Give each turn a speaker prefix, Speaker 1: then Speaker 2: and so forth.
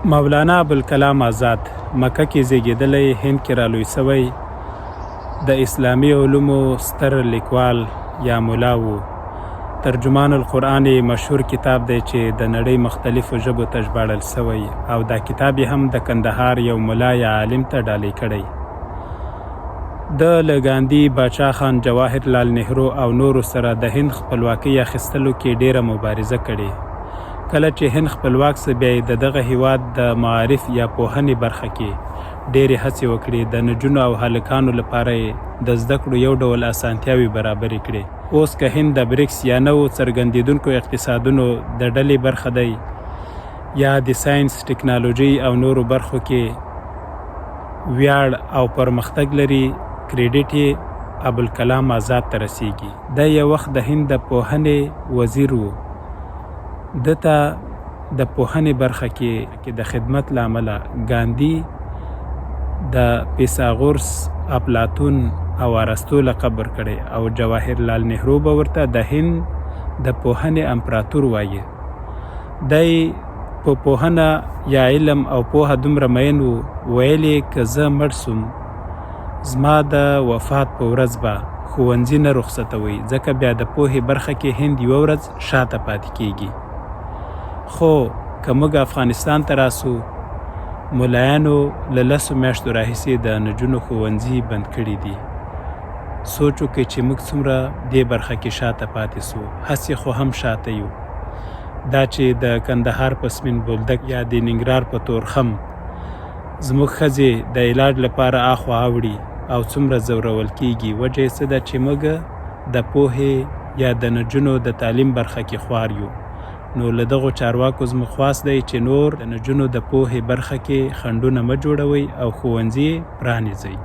Speaker 1: مولانا ابوالکلام آزاد مکه کې زیږیدلی، هند کې رالوی شوی، د اسلامي علومو ستر لیکوال یا ملا و. ترجمان القرآن یې مشهور کتاب دی چې د نړۍ مختلفو ژبو ته ژباړل شوی او دا کتاب یې هم د کندهار یو ملا یا عالم ته ډالۍ کړی. ده له ګاندي، باچا خان، جواهر لال نهرو او نورو سره د هند خپلواکۍ اخیستلو کې ډېره مبارزه کړې. کله چې هند خپلواک سو بیا یې د دغه هیواد د معارف یا پوهنې برخه کې ډېرې هڅې وکړې، د نجونو او هلکانو لپاره یې د زده کړو یو ډول اسانتیاوې برابرې کړې. اوس که هند د بریکس یا نوو څرګندېدونکو اقتصادونو د ډلې برخه دی یا د ساینس، ټکنالوژۍ او نورو برخو کې ویاړ او پرمختګ لري، کریډیټ یې ابوالکلام آزاد ته رسېږي. دی یو وخت د هند د پوهنې وزیر و. ده ته د پوهنې برخه کې کې د خدمت له امله ګاندي د پیثاغورس، اپلاتون او ارسطو لقب ورکړی او جواهر لال نهرو به ورته د هند د پوهنې امپراتور وایه. دی په پوهنه یا علم او پوهه دومره مین و، ویل یې که زه مړ سوم زما د وفات په ورځ به ښوونځي نه رخصتوئ، ځکه بیا د پوهې برخه کې هند یوه ورځ شاته پاتې کېږي. خو که موږ افغانستان ته راسو، ملایانو له لسو میاشتو راهیسې د نجونو ښوونځي بند کړي دي. سوچ وکړئ چې موږ څومره دې برخه کې شاته پاتې سو، هسې خو هم شاته یو. دا چې د کندهار په سپین بولدک یا د ننګرهار په تورخم زموږ ښځې د علاج لپاره اخوا اوړي او څومره ځورول کېږي، وجه یې څه ده چې موږ د پوهې یا د نجونو د تعلیم برخه کې خوار یو، نو له دغو چارواکو زموږ خواست دی چې نور د نجونو د پوهې برخه کې خنډونه مه جوړوئ او ښوونځي یې پرانیزئ.